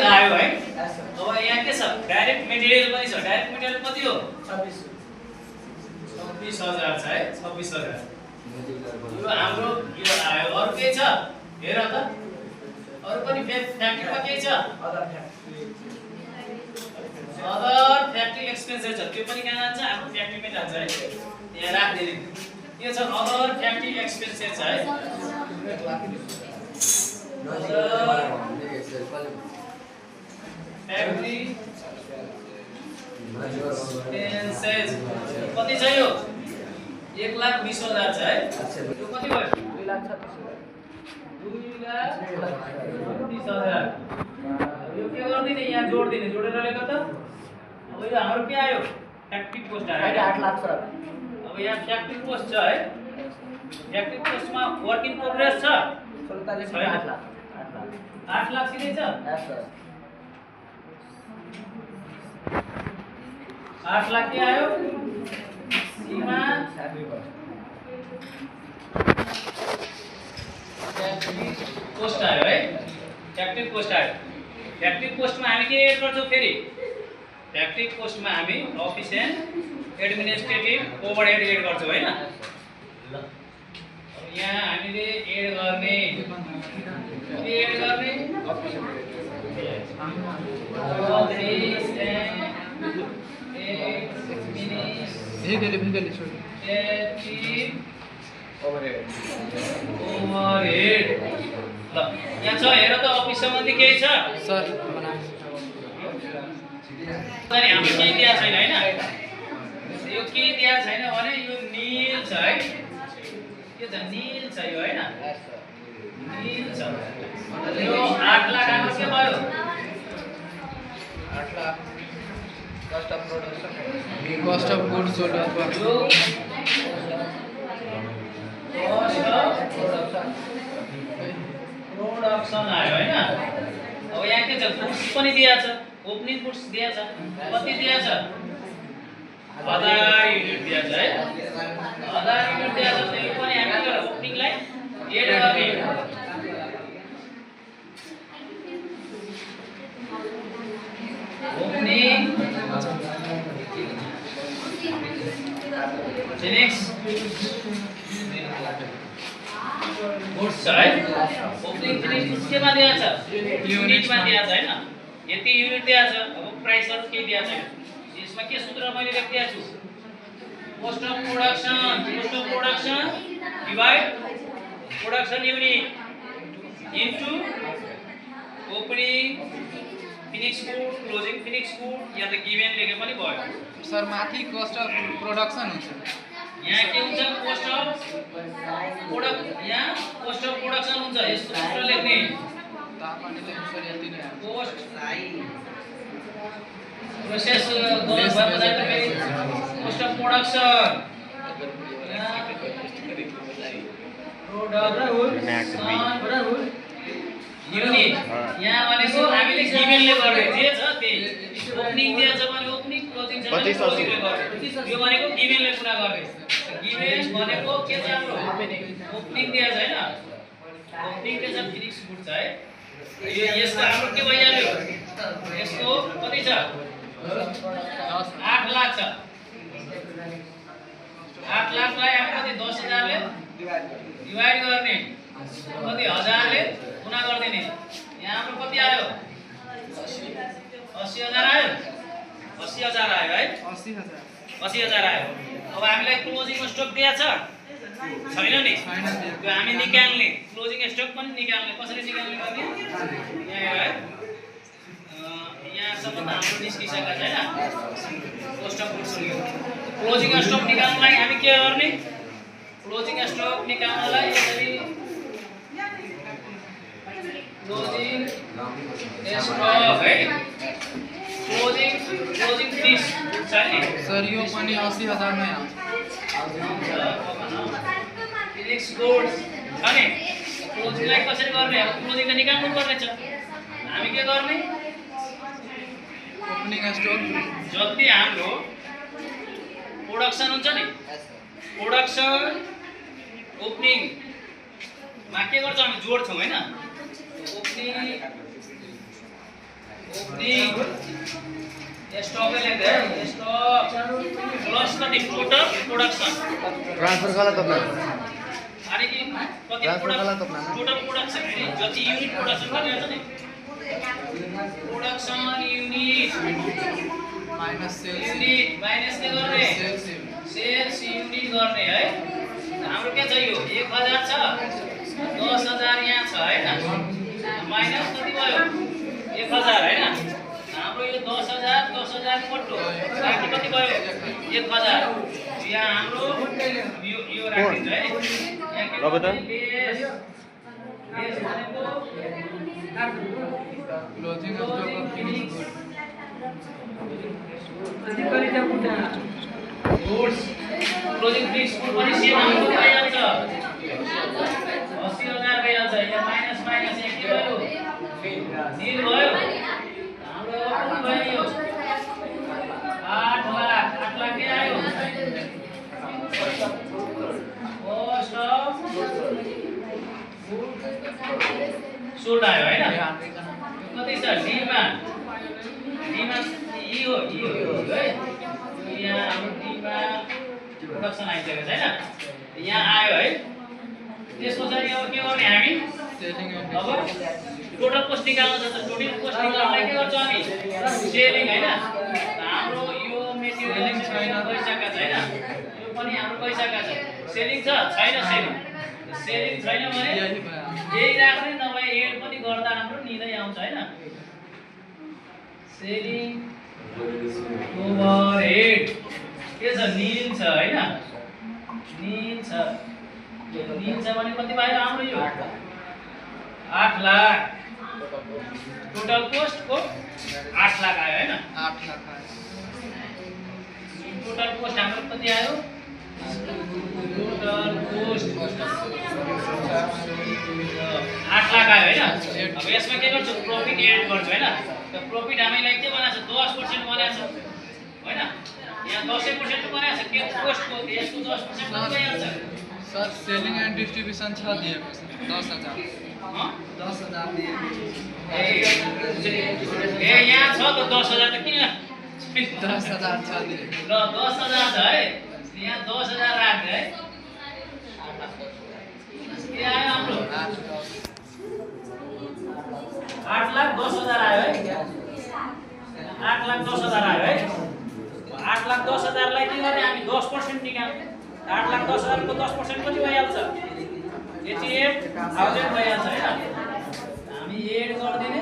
आयो है। अब यहाँ के छ डाइरेक्ट मेटेरियल पनि छ। डाइरेक्ट मेटेरियल कति हो 26,000 छ है 26,000। यो हाम्रो यो आयो। अरु के छ हेर त अरु पनि फ्याक्ट्रीमा के छ अदर फ्याक्ट्री एक्सपेन्सेस छ। त्यो पनि कहाँ जान्छ हाम्रो फ्याक्ट्रीमै जान्छ है। यहाँ राख्दिने के छ अदर फ्याक्ट्री एक्सपेन्सेस छ है। फ्याक्ट्री एक्सपेन्सेस कति छ यो 1,20,000 छ है। यो कति भयो 2,30,000। यो के गर्दिने यहाँ जोड्दिने जोडेर लेख त। अब यो हाम्रो के आयो फ्याक्ट्री पोस्ट आयो 8 लाख छ। अब यहाँ फ्याक्ट्री पोस्ट छ है। फ्याक्ट्री पोस्टमा वर्क इन प्रोग्रेस छ 8 लाख। 8 लाख सिधै छ 8 लाख के आयो सीमा फ्याक्ट्री पोस्ट आयो है। फ्याक्ट्री पोस्ट आयो। फ्याक्ट्री पोस्टमा हामी के एड गर्छौं फेरि फ्याक्ट्री पोस्टमा हामी office and administrative overhead add गर्छौं हैन। यहाँ हामीले एड गर्ने के एड गर्ने अफिस ओभरहेड ल यहाँ छ हेर त अफिस सम्बन्धी केही छ सर अनि हाम्रो केही दिया छैन हैन। यो के दिया छैन भने यो नील छ है। के छ नील छ यो हैन नील छ। यो 8 लाख हाम्रो के भयो 8 lakh cost of production cost of goods sold अथवा यो कस्ट अफ प्रोडक्सन आयो हैन। अब यहाँ के छ गुड्स पनि दिया छ ओपनिङ गुड्स दिया छ कति दिया छ 1000 युनिट दिया छ है। 1000 युनिट दिया छ। यो पनि हामी ओपनिङलाई एड गर्ने ओपनिङ फिनिक्स गुड्स छ है। ओपनिङ फिनिक्स केमा दिया छ युनिटमा दिया छ हैन। यति युनिट दिया छ। अब प्राइसहरु के दिया छैन। यसमा के सूत्र मैले लेखिदिएको छु cost of production divide production unit into opening finished good closing finished good या त गिवन लेखे पनि भयो सर। माथि कस्ट अफ प्रोडक्सन हुन्छ यहाँ के हुन्छ कस्ट अफ प्रोडक्ट यहाँ कस्ट अफ प्रोडक्सन हुन्छ। यसको सूत्र लेख्ने तापनिले सर यति नै कोस्ट प्रोसेस गलत भयो त फेरि कस्ट अफ प्रोडक्सन युनिट यहाँ भनेको हामीले गिभनले गर्ने जे छ त्यही। ओपनिङ दिया छ भने ओपनिङ क्लोजिङ छ भने क्लोजिङले गर्ने। यो भनेको गिभनले गुणा गर्ने। गिभन भनेको के छ हाम्रो ओपनिङ दिया छ हैन। ओपनिङ के छ फिनिक्स गुड छ है। यो यसको हाम्रो के भइहाल्यो यसको कति छ 8 लाख छ। 8 लाखलाई हामी कति 10,000 ले डिवाइड गर्ने कति 1000 ले गुणा गर्दिने। यहाँ हाम्रो कति आयो 80,000 आयो 80,000 आयो है 80,000 आयो। अब हामीलाई क्लोजिङ स्टक दिया छ छैन नि त्यो हामी निकाल्ने क्लोजिङ स्टक पनि निकाल्ने। कसरी निकाल्ने गर्ने यहाँ है यहाँसम्म त हाम्रो निस्किसकेको छैन cost of goods closing stock निकाल्नलाई हामी के गर्ने क्लोजिङ स्टक निकाल्नलाई यसरी क्लोजिङ स्टक है क्लोजिङ फिनिक्स छ नि सर। यो पनि 80,000 नै आउँछ फिनिक्स गुड्स अनि क्लोजिङलाई कसरी गर्ने अब क्लोजिङ त निकाल्नु पर्ने छ। हामी के गर्ने ओपनिङ स्टक जति हाम्रो प्रोडक्सन हुन्छ नि प्रोडक्सन ओपनिङ मा के गर्छौं हामी जोड्छौं हैन। ओपनिङ ओपनिङ स्टकले लेख्दै स्टक प्लस कति टोटल प्रोडक्सन ट्रान्सफर कला तपाईँ अनि कि कति टोटल प्रोडक्सन जति युनिट प्रोडक्सन गरिरहेछ नि production unit minus sales unit minus के गर्ने सेल्स सेल्स युनिट गर्ने है हाम्रो के छ यो 1000 छ 10000 यहाँ छ हैन माइनस कति भयो 1000 हैन हाम्रो यो 10000 पट्टो बाँकी कति भयो 1000 यहाँ हाम्रो यो राखिन्छ है यहाँ के अब त बेस भनेको closing stock of finished goods closing fix पनि सेम हाम्रो भइहाल्छ 80000 भइहाल्छ यहाँ माइनस माइनस यहाँ के भयो निल भयो हाम्रो कति भयो 8 लाख के आयो कस्ट अफ सोल्ड आयो हैन कति छ डिमान्ड यो है यहाँ हाम्रो डिमान्ड प्रोडक्सन आइसकेको छैन यहाँ आयो है त्यसको चाहिँ अब के गर्ने हामी सेलिङ अब टोटल कस्ट निकाल्नु छ त टोटल कस्ट निकाल्नलाई के गर्छौँ हामी सेलिङ हैन हाम्रो यो मेटेरियल छैन गइसकेको छैन यो पनि हाम्रो गइसकेको छ सेलिङ छ छैन सेलिङ छैन भने यही राख्ने नभए एड पनि गर्दा हाम्रो निलै आउँछ हैन सेलिङ ओभरहेड के छ निल छ हैन निल छ भने कति भयो हाम्रो यो 8 लाख टोटल कस्ट को 8 लाख आयो हैन 8 लाख आयो टोटल कस्ट हाम्रो कति आयो टोटल कस्ट 8 लाख आयो हैन अब यसमा के गर्छु प्रॉफिट एड गर्छु हैन त प्रॉफिट हामीलाई के बनाछ 10% बनाछ हैन यहाँ 10% बनाछ के कस्ट को यसको 10% भइहाल्छ सर सेलिङ एन्ड डिस्ट्रिब्युसन छ दिएको छ 10000 10000 दिएको ए यहाँ छ त 10000 त किन 10000 छ दिएको ल 10000 छ है यहाँ 10000 राख्ने है के आयो हाम्रो 8 लाख 10000 आयो है 8 लाख 10000 आयो है 8 लाख 10000 लाई के गर्ने हामी 10% निकाल्ने 8 लाख 10000 को 10% कति भइहाल्छ 88000 भइहाल्छ हैन हामी एड गर्दिने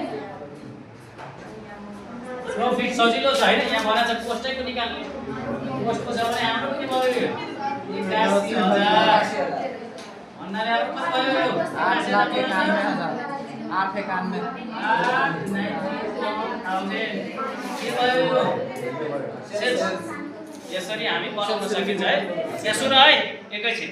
प्रॉफिट सजिलो छ हैन यहाँ भनेछ कस्टैको निकाल्ने कस्टको छ भने हाम्रो कति भयो 81000 भन्नाले अब कति भयो 8 लाख 91000 891 के भयो यो सेल्स यसरी हामी बनाउन सकिन्छ है यहाँ सुन है एकैछिन